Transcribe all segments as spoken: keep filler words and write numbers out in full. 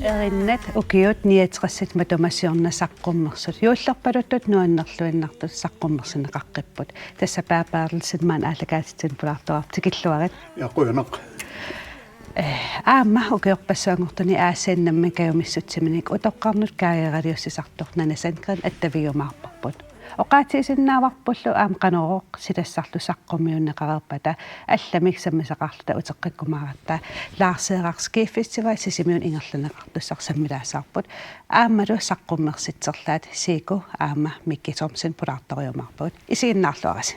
Erinnat ukiut niogtres matuma siorna saqqummersut. Juullerpaluttut nuannerluinnartut saqqummersinneqaqqipput. Tassa Per Berthelsen maani aallakaatitsinnut pulaartoqarpoq, tikilluarit. Ja, qujanaq. Eh, aamma ukiorpassuanngortuni Aasiannut kajumissutsiminik utoqqarnut kaageraliussisartoq Nanna Sandgreen attavigiumaarparput. Oqaatigisinnaavipullu aamma Qanorooq silassarlu saqqummiunneqareerpata allamik sammisaqarluta uteqqikkumaaratta, Lars Heerak Ski Festival Sisimiuni ingerlanneqartussaq sammilaassavarput. Aammalu saqqummersitserlaat Siku aamma Mikki Thomsen pulaartorujumaarpagut. Isiginnaarluarisi.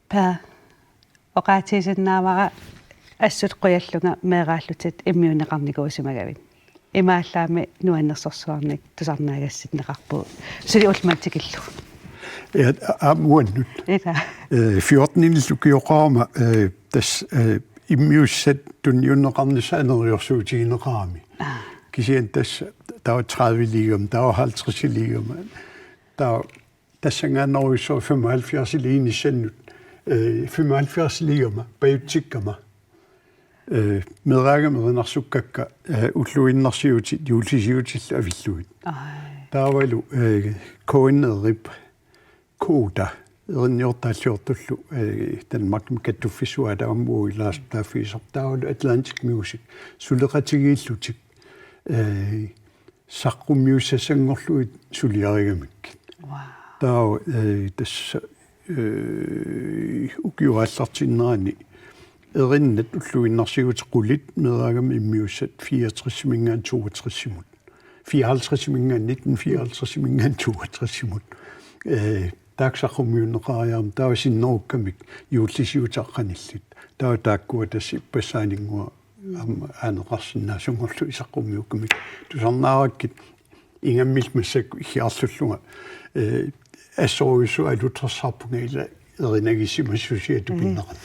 Per, oqaatigisinnaavara assut qujallunga meeraallutit immiunneqarnikuusimagavit. Imaallaammi nuannersorsuarnik tusarnaagassinneqarpugut. Suli ullumimut tikillugu. Ja, a-, aamma uannut. Ila. Eh, fjorten ukioqarama, eh, tassa, eh, immiussat tunniunneqarnissaq aneriorsuutigineqarami. Aa. Kisianni tassa taava tredive liigama, taava halvtreds liigama. Taava tassanngaannarujussuaq femoghalvfjerds liinissannut, eh, femoghalvfjerds liigama, pajutsikkama. Eh, meeraagami erinarsukkakka, eh, ulluinnarsiutit, juullisiutillu avillugit. Ai. Taavalu, eh, K N R-ip Koda, erinniortaalliortullu, eh, Danmarkimi kattuffissuat aamma ilaasartaaffigisarput, taavalu Atlantic Music, suleqatigiillutik, eh, saqqummiussassanngorlugit suliarigamik. Wow. Taava, eh, tassa, eh, ukiup aallartinnerani erinnat ulluinnarsiutit qulit meeraagami immiussat fireogtresimiingaanniit toogtresimut. Fireoghalvtresimiingaanniit, nitten fireoghalvtresimiingaanniit toogtresimut. Eh, taakku saqqummiunneqariarmata taava sinnerukkamik juullisiutit aqqanillit. Taava taakkua tassa ippassaaninnguaq aamma aaneqarsinnaasunngorlugit saqqummiukkamik tusarnaarakkit. Ingammik massakkut iggiarlullunga, eh, assorujussuaq alutorsaarpunga ila erinagisimassusia tupinnaqaaq.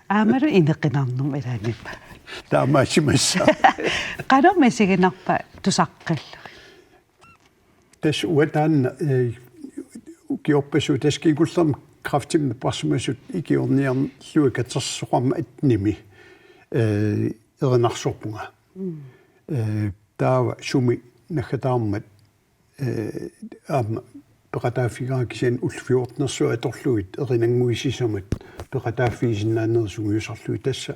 Aammalu ineqinarnermut ilaanniippa. Taamaasimassaaq. Qanoq misiginarpa tusaqqillugit? Tassa uanga taanna, eh, ukiorpassuit tassa kingullermik kræftimik napparsimasut ikiorniarlugit katersoqarmat attenimi, eh, erinarsorpunga. Mm. Eh, taava sumi naggataarmat, eh, aamma peqataaffigaara, kisianni ullut fjortenersuit atorlugit erinannguit sisamat peqataaffigisinnaanerit sungiusarlugit, tassa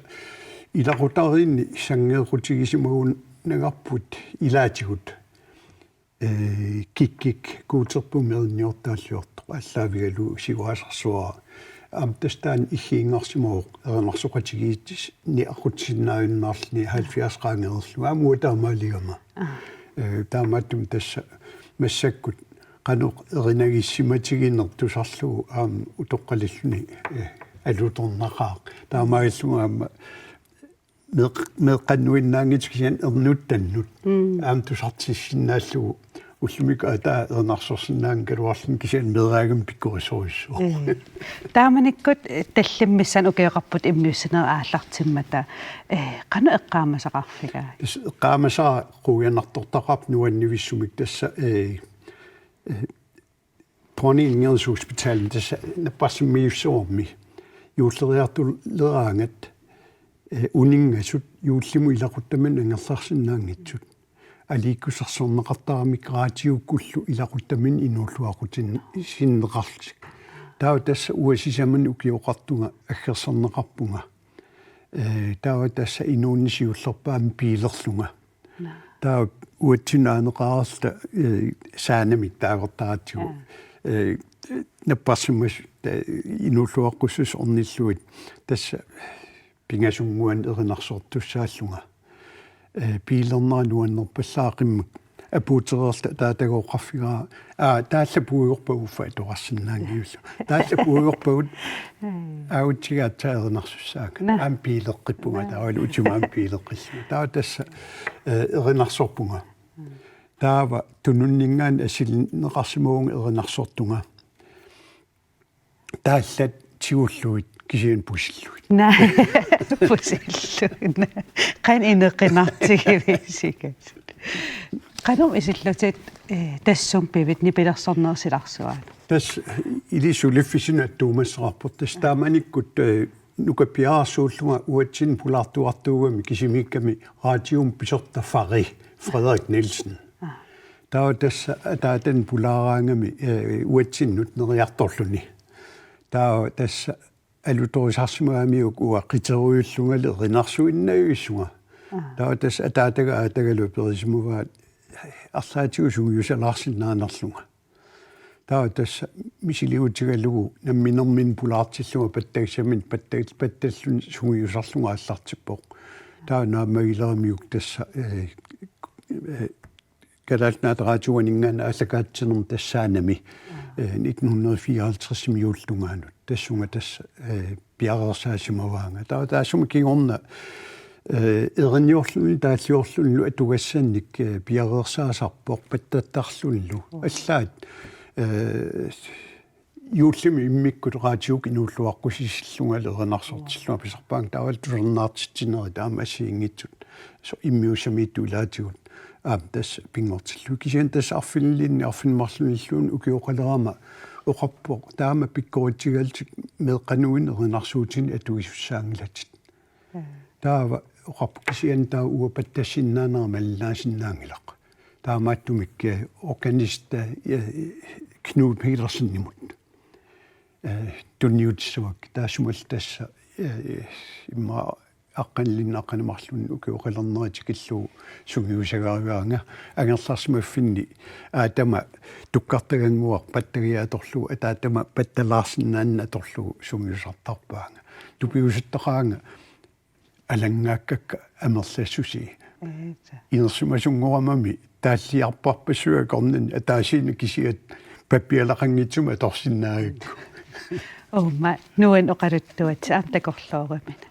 ilaqutariinni sanngeeqqutigisimagunnagarput ilaatigut. Eh, Kikkik Guuterpummi erinniortaalliortoq aallaavigalugu siuaasarsuara. Aamma tassa taanna iggiinnarsimavoq erinarsoqatigiitsinni aqutsisinnaajunnaarluni halvfjerds qaangerlugu. Aamma uanga taamaaligama. Aa. Eh, taamaattumik tassa massakkut qanoq erinagissimatigineq tusarlugu aamma utoqqalilluni, eh, alutornaqaaq. Taamaalillunga aamma meeq-, meeqqannuinnaanngitsoq kisianni ernuttannut. Mm. Aamma tusartissinnaallugu ullumikkut ataa erinarsorsinnaanngikkaluarluni kisianni meeraagami pikkorissorujussuuvoq. Mm. Taamanikkut, eh, tallimat missaanni ukioqarput immiussinerit aallartimmata. Eh, qanoq eqqaamasaqarfigaat? Tassa eqqaamasara quianartortaqarpoq nuannivissumik tassa, eh, eh, Dronningens Hospital, tassa napparsimmajussuarmi juulleriartuleraangat, eh, uninngasut juullimut ilaquttaminnut angerlarsinnaanngitsut. Aliikkusersorneqartaramik radiukkullu ilaquttaminnut inuulluaqqutin-, sinneqarlutik. Taava tassa uanga sisamani ukioqartunga aggersarneqarpunga. Eh, taava tassa inuuneq siullerpaamik biilerlunga. Naa. Taava uatsinnut aaneqareerluta, eh, Saanamik taagortaratsigu. Jaa. Eh, napparsimmas-, eh, inuulluaqqussuseq ornillugit tassa pingasunnguanik erinarsortussaallunga. Eh, biilernera nuannerpallaaqimmat apuutereerluta ataatagooqqarfigaara. Aa, taallaat puigorpagut uffa atoqarsinnaanngilluinnarlugu. Taallaat puigorpagut, mm, aatsaat erinarsussaanga. Naa. Aamma biileqqippunga. Naa. Taavalu utima aamma biileqqillunga. Taava tassa, eh, erinarsorpunga. Mm. Taava tununninngaanniit assilinneqarsimavunga erinarsortunga. Taallat tigullugit kisianni pusillugit. Naa, pusillugit. Qanoq inequnartigivisigit? Qanoq isillutit, eh, tassunga pivit nipilersornerup silarsuanut? Tassa ilissi suliffissinut attuumassuteqarpoq. Tassa taamanikkut, eh, nukappiararsuullunga uatsinnut pulaartuartuugami kisimiikkami radiomi pisortaq Fari, Frederik Nielsen. Aa. Taava tassa ataatani pulaaraangami, eh, uatsinnut neriartorluni. Taava tassa alutorisarsimagamiuk uanga qiterujullungali erinarsuinnavissunga. Aa. Taava tassa ataataga aatagalu aperisimavaat arlaatigut sungiusalaarsinnaanerlunga. Taava tassa misiliutigalugu namminermini pulaartillunga pattagissaminnik pattat-, pattalluni sungiusarlunga aallartippoq. Taava naammagileramiuk tassa, eh, eh, Kalaallit Nunaata Radioaninngaanniit aallakaatitsinermi tassaanami, eh, nitten hundrede fireoghalvtredsimi juullip tungaanut. Tassunga tassa, eh, piareersaasimavaanga. Taava taassuma kingorna, eh, eriniorluni taalliorlunilu atugassannik, eh, piareersaasarpoq pattattarlunilu. Allaat, eh, juullimi immikkut raatiuk inuulluaqqusisillungalu erinarsortillunga pisarpaanga taavalu tusarnaartitsinerit taama assigiinngitsut. So immiussamiittut ilaatigut. Aamma tassa pinngortillugit. Kisianni tassa arfinilinni arfineq-marlunilluunniit ukioqalerama oqarpoq. Taama pikkoritsigalugit meeqqanuinnit erinarsuutinik atuisussaanngilatit. Mm. Taava oqarpoq kisianni taava uanga pattassinnaanera malinnaasinnaanngilaq. Taamaattumik, eh, organist, eh, Knud Petersenimut. Eh, tunniutissavakkit taassumalu tassa, eh, immaqa aqqanilinnik aqqaneq-marlunnik ukioqalernerit tikillugu sungiusagarigaanga angerlarsimaffinni aatama tukkartagannguaq pattagiaq atorlugu ataatama pattalaarsinnaanini atorlugu sungiusartarpaanga. Tupiusuttaqaanga alanngaakkakka amerlassusii. Eeta. Inersimasunngoramami taalliarparpassuit akornanni ataasiinnaq kisiat pappialaqanngitsumik atorsinnaagakku. Uuma, nuann' oqaluttuat aamma takorloorumina.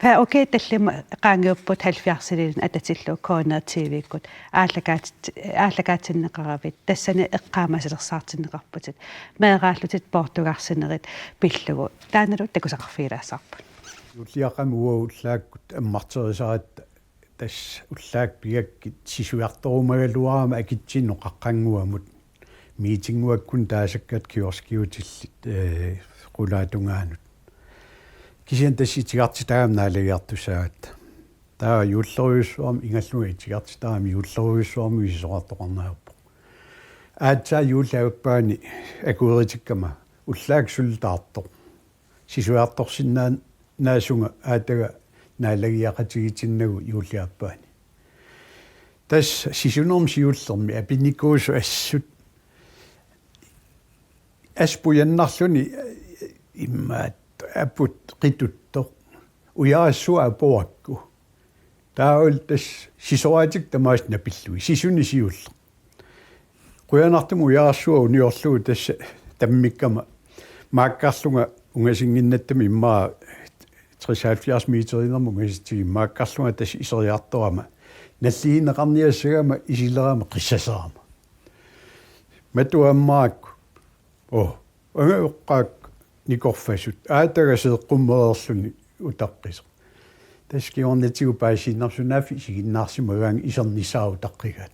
Per, okay, tallimat qaangiupput halvfjerdsilini atatillugu K N R T V-kkut aallakaatit-, aallakaatinneqaravit, tassani eqqaamasalersaartinneqarputit, meeraallutit poortugarsinerit pillugu, taannalu takusaqarfigilaassavarput. Juulliaqqami uagut ullaakkut ammarterisaratta tassa ullaakkut pigakkit sisuartorumagaluarama akitsinnut qaqqannguamut. Miitinnguakkut taasakkat kioskiutillit, eh, qulaatungaanut. Kisianni tassa itigartitaagami naalagiartussagatta. Taava juullerujussuarmik ingerlunga itigartitaagami juullerujussuarmik sisorartoqarneq ajorpoq. Aatsaat juullip aappaani akueritikkama ullaakkut suli taartoq. Sisuartorsinnaanaasunga aataga naalagiaqatigiitinnagu juulliaappaani. Tassa sisunermi siullermi apinikuusut assut. Assut pujannarluni immaqa aput qituttoq. Ujarassuaq aporakku. Taavalu tassa sisoraatikka tamaasa napillugit. Sisuni siulleq. Qujanartumik ujarassuaq uniorlugu tassa tammikkama maakkarlunga ungasinnginnattami immaqa tres halvfjerds meterinermut ungasitsigit maakkarlunga tassa iseriartorama. Nalligineqarniassagama isilerama qissaserama. Matu ammarakku. Oo, angajoqqaakka nikorfasut. Aataga seeqqummereerluni utaqqisoq. Tassa kingornatigut paasiinnarput sunaaffa isiginnaarsimagaangat isernissaat utaqqigaat.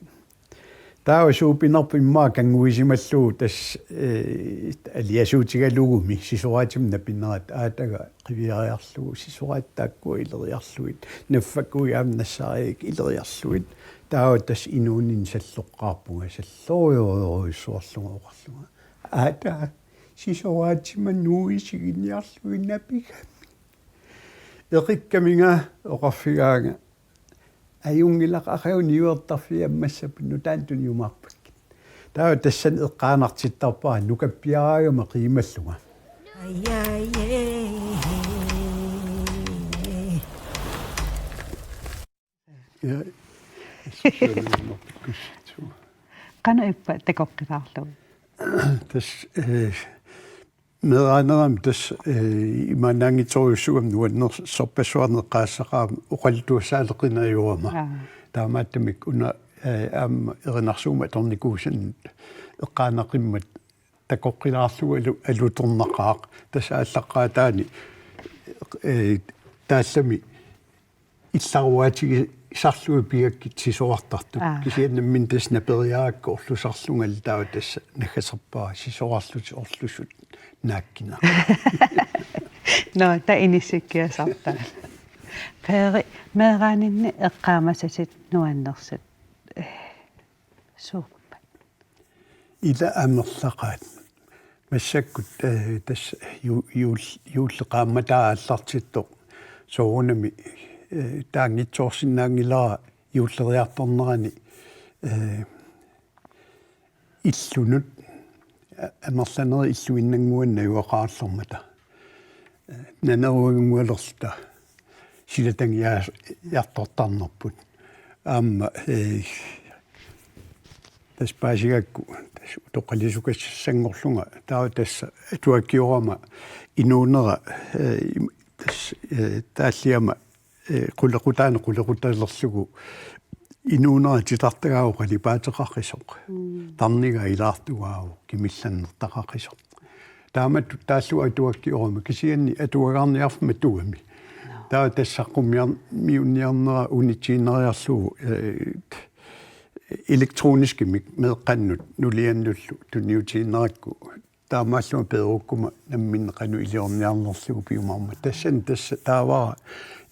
Taava suupinerput immaqa kannguisimallugu tassa, eh, aliasuutigaluugumi sisoraatimik napinerat aataga qiviariarlugu sisoraat taakkua ileriarlugit. Naffakkuit aamma nassaarigakkit ileriarlugit. Taava tassa inuuninni salloqqaarpunga sallorujorujorujussuarlunga oqarlunga. Aata, sisoraatima nuup isiginiarlugit napigami. Eqikkaminga oqarfigaanga. Ajunngilaq aqagu niuertarfiit ammassapput nutaamik tuniumaarpakkit. Taava tassani eqqaanartittarpara nukappiaraagama qiimallunga. Ja. Qanoq ippa takoqqilaarlugu? Tassa, eh, meeraanerama tassa, eh, imaannaanngitsorujussuugami nuannersorpassuarnik eqqaassaqarama oqaluttuassaaleqinajugama. Aa. Taamaattumik una, eh, aamma erinarsuummik atornikuusannik eqqaanaqimmat takoqqilaarlugu alu-, alutornaqaaq. Tassa aallaqqaataani, eh, taallami illaruaatigisarlugit pigakkit sisorartartut. Aa. Kisianni nammineq tassa naperiarakku orlusarlungali taava tassa naggaserpara sisorarlutik orlusut naakkineq. Nå, taava inissikkiasartaa. Peeri, meeraaninni eqqaamasatit nuannersut. Eh, suuppat? Ila amerlaqaat. Massakkut, eh, tassa ju-, juul-, juulli qaammataa aallartittoq soorunami, eh, taanngitsoorsinnaanngilara juulleriartornerani, eh, illunut, a-, amerlanerit illuinnannguanik najugaqarallarmata. Eh, naneruanngualerluta silatangiaa-, -jartortarnerput. Aamma, eh, tassa paasigakku, tassa utoqqaliisukassanngorlunga, taava tassa atuakkiorama inuunera, eh, im-, tassa, eh, taalliama, eh, qulequtaaneq qulequtalerlugu inuunera titartagaavoq qalipaateqaqisoq. Mm. Tarnigaa ilaartugaavoq kimillannertaqaqisoq. Taamatut taallugu atuakkiorama kisianni atuagaarniarfimmi matugami. Nå. Taava tassa saqqummiunniarnera unitsinniariarlugu, eh, elektroniskimik meeqqannut nuliannullu tunniutiinnerakku. Taamaallunga peerukkuma nammineq qanoq iliorniarnerlugu piumaarmat. Tassani tassa taava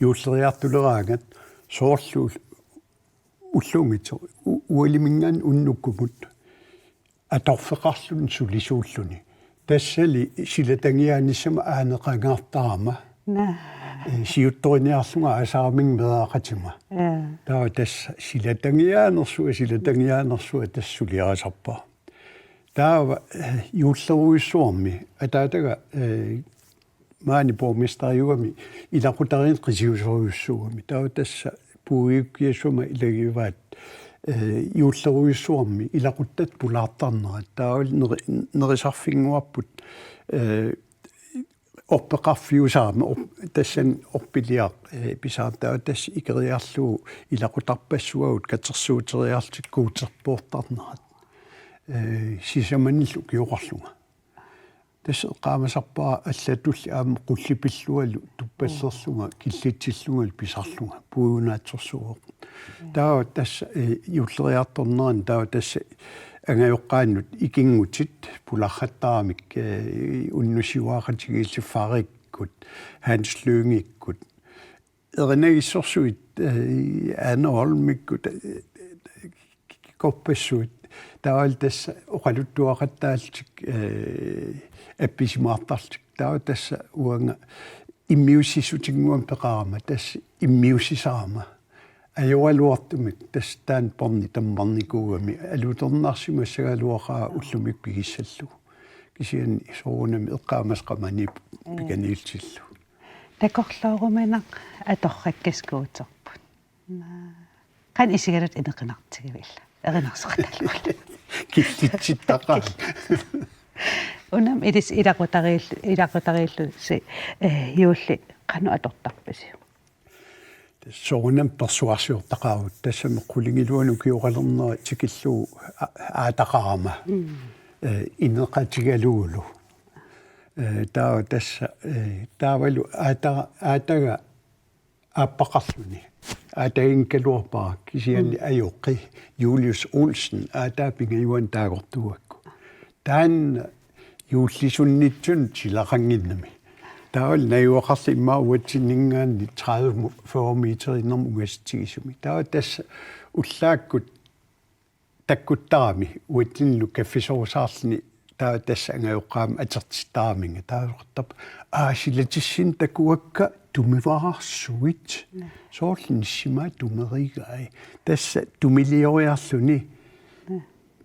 juulleriartuleraangat soorlu ullumikkut u-, ualimiingaanniit unnukkumut atorfeqarluni sulisuulluni. Tassali silatangiaanissamut aaneqangaartarama. Naa. Eh, siuttoriniarlunga aasaramik meeraqatima. Ja. Taava tassa silatangiaanersunga, silatangiaanersunga tassa suliarisarpara. Taava, eh, juullerujussuarmi ataataga, eh, maani borgmesteriugami ilaqutariinni qitiusorujussuugami. Taava tassa puigukkiassuma ilagivaat, eh, juullerujussuarmi ilaquttatta pulaartarnerat. Taava neri-, nerisarfinnguarput, eh, orpeqarfiusarami, or-, tassani orpiliaq, eh, pisarami taava tassa ikeriarlugu ilaquttarpassuagut katersuuteriarlutik guuterpoortarnerat. Eh, sisamanillu ukioqarlunga. Tassa eqqaamasarpara allatulli aamma qullipillualu tuppasserlunga, killitsillungalu pisarlunga, puigunaatsorsuuvoq. Taava tassa, eh, juulleriartornerani taava tassa angajoqqaannut ikinngutit pularrattaramik, eh, unnussiuaaqatigiillu Farikkut, Hans Lyngikkut, erinagissorsuit, eh, Ane Holmikkut, eh, korpassuit, taavalu tassa oqaluttuaqattaallutik, eh, appisimaartarlutik. Taava tassa uanga immiussissutinnguamik peqarama, tassa immiussisarama. Ajoraluartumik tassa taanna båndi tammarnikuugami, alutornarsimassagaluaqaaq ullumikkut pigissallugu. Kisianni soorunami eqqaamasaqaaq maani pikaniillutillu. Takorlooruminaq atorrakkit skuuterput. Naa. Qanoq isigalutit inequnartigivigillu? Erinarsoqattaarlugu. Killitsittaqaaq. Unami ilissi ilaqutariillu-, ilaqutariillusi, eh, juulli qanoq atortarpisiuk? Soorunami persuarsiortaqaarput, tassami qulingiluanik ukioqalernera tikillugu a-, aataqarama. Mm. Eh, ineqatigalugulu. Eh, taava tassa, eh, taavalu aata-, aataga aappaqarluni. Aataginngikkaluarpara kisianni, mm, ajoqi Julius Olsen aataa pingajuanni taagortuugakku. Taanna juullisunnitsunnut silaqannginnami. Taavalu najugaqarlunga immaqa uatsinninngaanniit tredive, fyrre meteriinnarmik ungasitsigisumik. Taava tassa ullaakkut takkuttarami uatsinnilu kaffisorusaarluni, taava tassa angajoqqaama atertittaraminnga. Taava oqartarpoq: "Aa, silatissinnut takuakka tumivaarsuit." Naa. Soorlu nissimaat tumerigai. Tassa tumilioriarluni. Naa.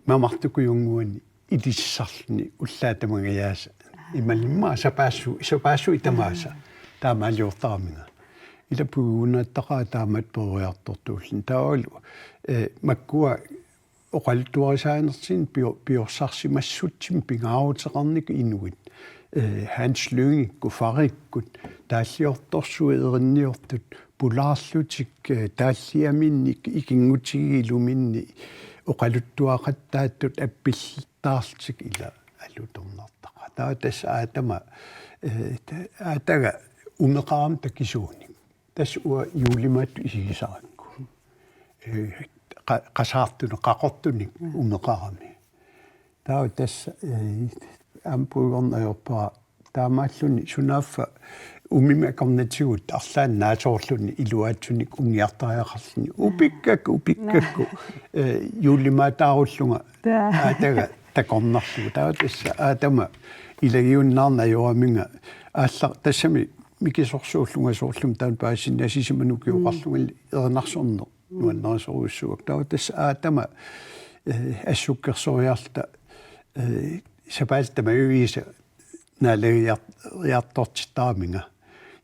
Mamartukujunnguani ilissarluni ullaaq tamangajaasa. Imaluunniit sapaassu-, sapaassuit tamaasa. Taamaaliortaraminga. Ila puigugunaattaqaaq taamatut peroriartortuulluni. Taavalu, eh, makkua oqaluttuarisaanertigut pio-, piorsarsimassutsimik pingaaruteqarnikkut inuit. Eh, Hans Lyngikkut, Farikkut, taalliortorsuit erinniortut, pulaarlutik, eh, taalliaminnik ikinngutigigiluminni oqaluttuaqattaattut appillertaarlutik ila. alutornartaqaaq. Taava tassa aatama, eh, ta-, aataga umeqarami takisuunik. Tassa uanga juullimaattut isigisarakku. Eh, qa-, qasaartunik, qaqortunik umeqarami. Taava tassa, eh, aamma puigorneq ajorpara taamaalluni sunaaffa umimik akornatigut arlaannik naasoorluni iluaatsunik uniartariaqarluni. Upikkakku, upikkakku, eh, juullimaataarullunga Taa. aataga takornarlugu. Taava tassa aatama ilagiunnaarneq ajoraminga aalla-, tassami mikisorsuullunga soorlumi taanna paasisinnaasarama ukioqarlungali erinarsorneq nuannarisorujussuuakka. Taava tassa aatama, eh, assukkersoriarluta, eh, sapaatip tamaviisa naalagiar-, -riartortittaraminga.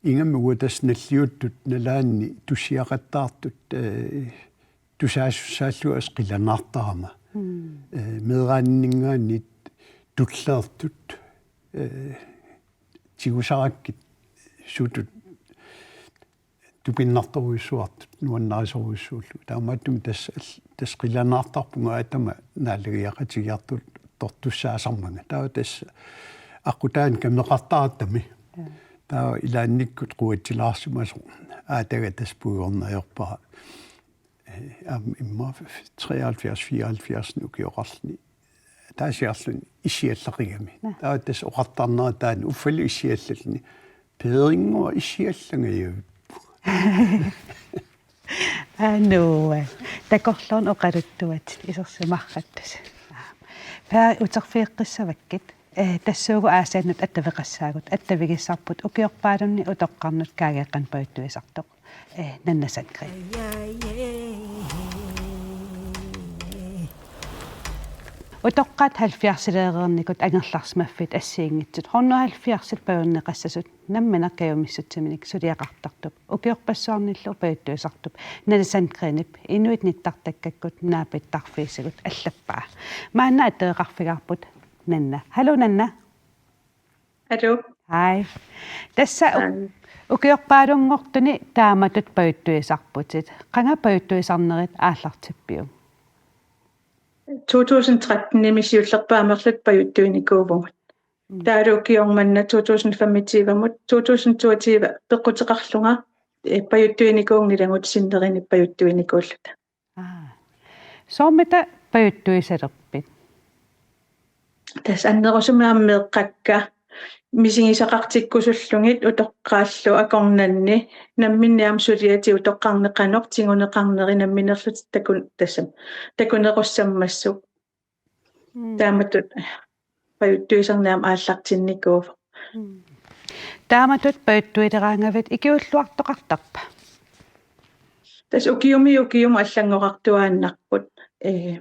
Ingammik uanga tassa nalliuttut nalaanni tussiaqattaartut, eh, tusaasussaallugit qilanaartarama. Mm. Eh, meeraaninngaanniit tulleertut, eh, tigusarakkit sutut tupinnartorujussuartut nuannarisorujussuullugu. Taamaattumik tassa al-, tassa qilanaartarpunga aatama naalagiaqatigiartortussaasarmanga. Taava tassa aqqutaani kameqartarattami. Ja. Taava ilaannikkut quatsilaarsimasoq aataga tassa puigorneq ajorpara. Eh, aamma immaqa treoghalvfjerds fireoghalvfjerds ukioqarluni. Taasiarluni issiallaqigami. Naa. Taava tassa oqartarnera taanna uffalu issiallalluni. Peerinngua issiallangajavippoq. Anuu. Takorluuinnaq oqaluttuatit isersimarattusi. Per, uterfigeqqissavakkit. Eh, tassuugu aasiannut attaveqassaagut, attavigissarput ukiorpaalunni utoqqarnut kaageeqqanut pajuttuisartoq. Eh, Nanna Sandgreen. Utoqqaat halvfjerdsileereernikut angerlarsimaffit assigiinngitsut hundrede og halvfjerdsit pajunneqassasut nammineq kajumissutsiminik suliaqartartup ukiorpassuarnillu pajuttuisartup Nanna Sandgreenip inuit nittartakkakkut naapittarfiisigut allappaa. Maanna attaveqarfigaarput Nanna. Hallo, Nanna. Hallo. Hej. Tassa u-, Hej. Ukiorpaalunngortuni taamatut pajuttuisarputit. Qanga pajuttuisarnerit aallartippiuk? To tusind tretten-imi siullerpaamik amerlatigut pajuttuinikuuvugut. Mm. Taavalu ukioq manna to tusind femogtyve-mut, to tusind toogtyve peqquteqarlunga, eh, pajuttuinikuunngilagut sinnerinik pajuttuinikuulluta. Aa. Soormita pajuttuisalerpit? Tassa annerusumik aamma meeqqakka misigisaqartikkusullugit utoqqaallu akornanni namminneq aamma suliatik utoqqarneq qanoq tiguneqarneri namminerlutik takun-, tassami takunerussammassuk. Mm. Taamatut pajuttuisarneq aamma aallartinnikuuvoq. Mm. Taamatut pajuttuileraangavit ikiuulluartoqartarpa? Tassa ukiumi ukiumut allanngorartuaannarput. Eh,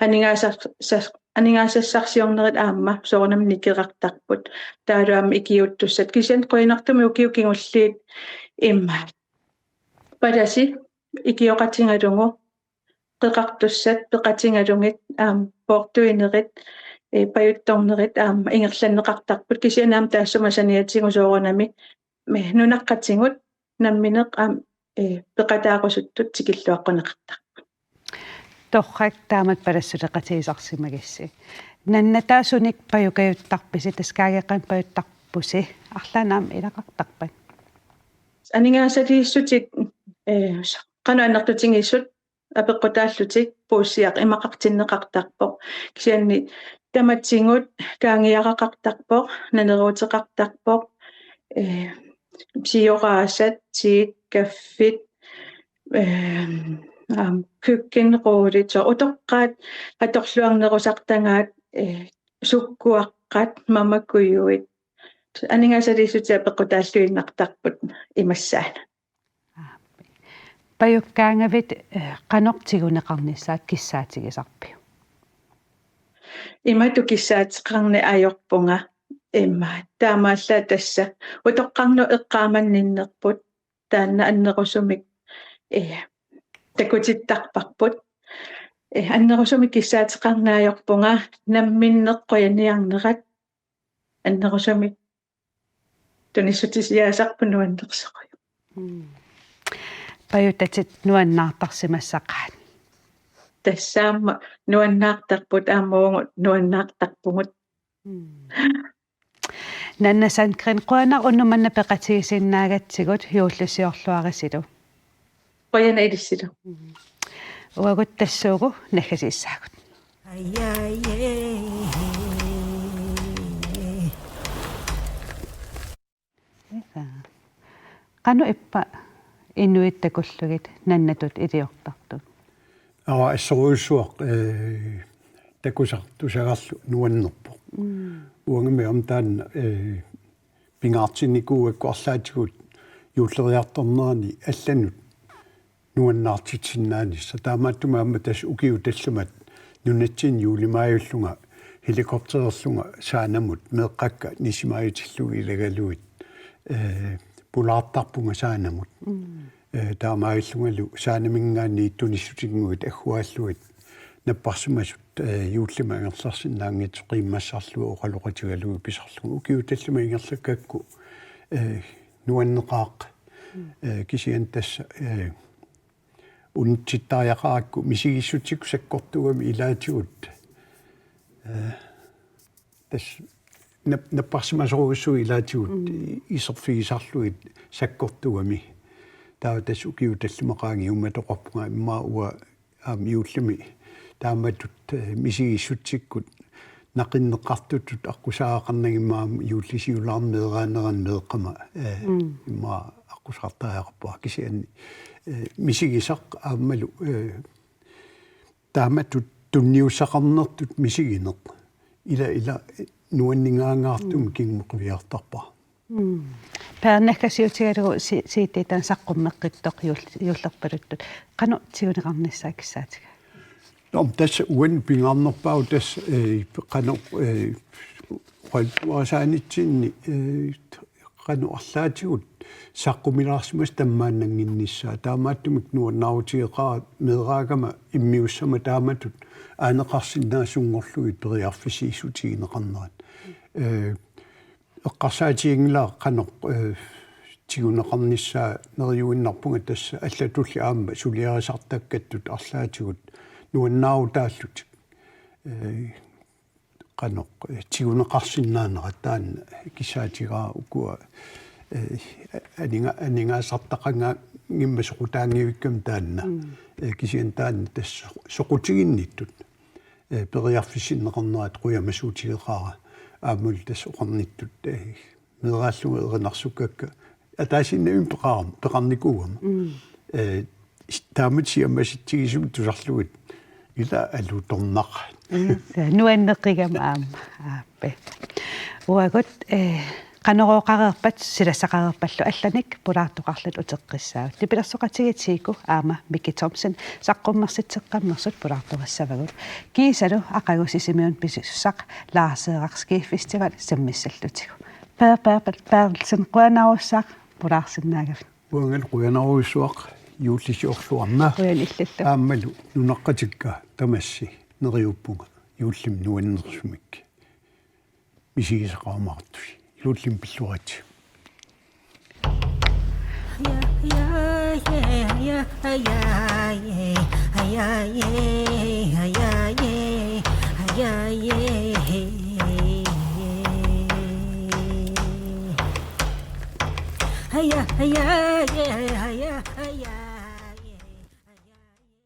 aningaasar-, sas-, aningaasassarsiornerit aamma soorunami nikerartarput. Taavalu aamma ikiuuttussat. Kisianni qujanartumik ukiut kingulliit immaqa palasi ikioqatigalugu qeqartussat peqatigalugit, aamma poortuinerit, eh, pajuttornerit aamma ingerlanneqartarput, kisianni aamma taassuma saniatigut soorunami me nunaqqatigut nammineq aamma, eh, peqataarusuttut tikilluaqquneqartarput. Torrak, taamatut palassuseqatigisarsimagissi. Nanna, taava sunik pajukajuttarpisi, tassa kaageeqqanut pajuttarpusi, arlaannik aamma ilaqartarpat? Aningaasaliissutit, eh, qanoq annertutigisut apeqqutaallutik puussiaq imaqartinneqartarpoq. Kisianni tamatigut kaangiaraqartarpoq, naneruuteqartarpoq, eh, sioraasat, tiit, kaffit, eh, aamma køkkenrullit, soorlu utoqqaat atorluarnerusartagaat, eh, sukkuaqqat, mamakujuit. Aningaasaliissutit apeqqutaalluinnartarput imassaanut. Aap. Pajukkaangavit, eh, qanoq tiguneqarnissaat kissaatigisarpiuk? Imatut kissaateqarneq ajorpunga, immaqa taamaallaat tassa utoqqarnut eqqaamanninnerput taanna annerusumik, eh, takutittarparput. Eh, annerusumik kissaateqarneq ajorpunga namminneq qujaniarnerat annerusumik tunissutisiaasarput nuannersorujuk. Mm. Pajutatit nuannaartarsimassaqaat. Tassa aamma nuannaartarput, aamma uagut nuannaartarpugut. Nanna Sandgreen, qujanaq unnuk manna peqatigisinnaagatsigut, juullisiorluarisilu. Qujanaq ilissilu. Uagut tassuugu naggasiissaagut. Ila. Qanoq ippa inuit takullugit nannatut iliortartut? Aa, assorujussuaq, eh, takusartusagarlu nuannerpoq. Uangami aamma taanna, eh, pingaartinnikuugakku arlaatigut juulleriartornerani allanut nuannaartitsisinnaanissaq. Taamaattumik aamma tassa ukiut tallimat nunatsinni juulimaajullunga helikoptererlunga Saanamut meeqqakka nisimaajutillugit ilagalugit, eh, pulaartarpunga Saanamut. Eh, taamaallungalu Saanaminngaanniit tunissutinnguit agguaallugit napparsimasut, eh, juullimi angerlarsinnaanngitsoq qiimmassarlunga oqaloqatigalugit pisarlunga. Ukiut tallimat ingerlakkakku, eh, nuanneqaaq. Eh, kisianni tassa, eh, unitsittariaqarakku misigissutsikkut sakkortuugami ilaatigut. Eh, tassa nap-, napparsimasorujussuit ilaatigut i-, iserfigisarlugit sakkortuugami. Taava tassa ukiut tallimat qaangiummatoqarpunga immaqa uanga aamma juullimi taamatut, eh, misigissutsikkut naqinneqartutut aqqusaagaqarnagimma aamma juullisiulaarneq meeraanerani meeqqama, eh, immaqa aqqusaartariaqarpara kisianni, eh, misigisaq aammalu, eh, taamatut tunniussaqarnertut misigineq. Ila, ila, nuanningaangaartumik kingumut qiviartarpara. Mm. Per, naggasiutigalugu si-, C D taanna saqqummeqqittoq juul-, juullerpaluttut. Qanoq tiguneqarnissaa kissaatigaa? Nå, men tassa uani pingaarnerpaavoq tassa, eh, qanoq, eh, oqaluttuarisaanitsinni, eh, qanoq arlaatigut saqqumilaarsimasut tammaannannginnissaat. Taamaattumik nuannaarutigeqaara meeraagama immiussama taamatut aaneqarsinnaasunngorlugit periarfissiissutigineqarnerat. Eh, eqqarsaatiginngilara qanoq, eh, tiguneqarnissaa neriuinnarpunga tassa allatulli aamma suliarisartakkattut arlaatigut nuannaarutaallutik. Eh, qanoq, eh, tiguneqarsinnaanerat taanna kissaatigaara ukua, eh, aninga-, aningaasartaqanngimmat soqutaanngivikkami taanna. Mm. Eh, kisianni taanna tassa soqutiginnittut, eh, periarfissinneqarnerat qujamasuutigeqaara aammalu tassa oqarnittut, eh, meeraallunga erinarsukkakka ataasiinnarmik peqaram-, peqarnikuugama. Mm. Eh, s-, taamatut siammasitsigisumik tusarlugit ila alutornaq. Mm, nuanneqigama aamma. Aappi. Uagut, eh, Qanorooqareerpat silassaqareerpallu allanik pulaartoqarluta uteqqissaagut. Nipilersoqatigiit Tiiku aamma Miki Thomsen saqqummersitseqqammersut pulaartorissavagut. Kiisalu aqagu Sisimiunut pisussaq Laaseeraq Ski Festival sammissallutigu. Per, Per, Per, Berthelsen, qujanarsuaq pulaarsinnaagavit. Uangalu qujanarsuaq juullisiorluarna. Qujanaq illallu. Aammalu nunaqqatikka tamassi neriuppunga juullimi nuannersumik misigisaqarumaartusi. Juullimi pilluaritsi.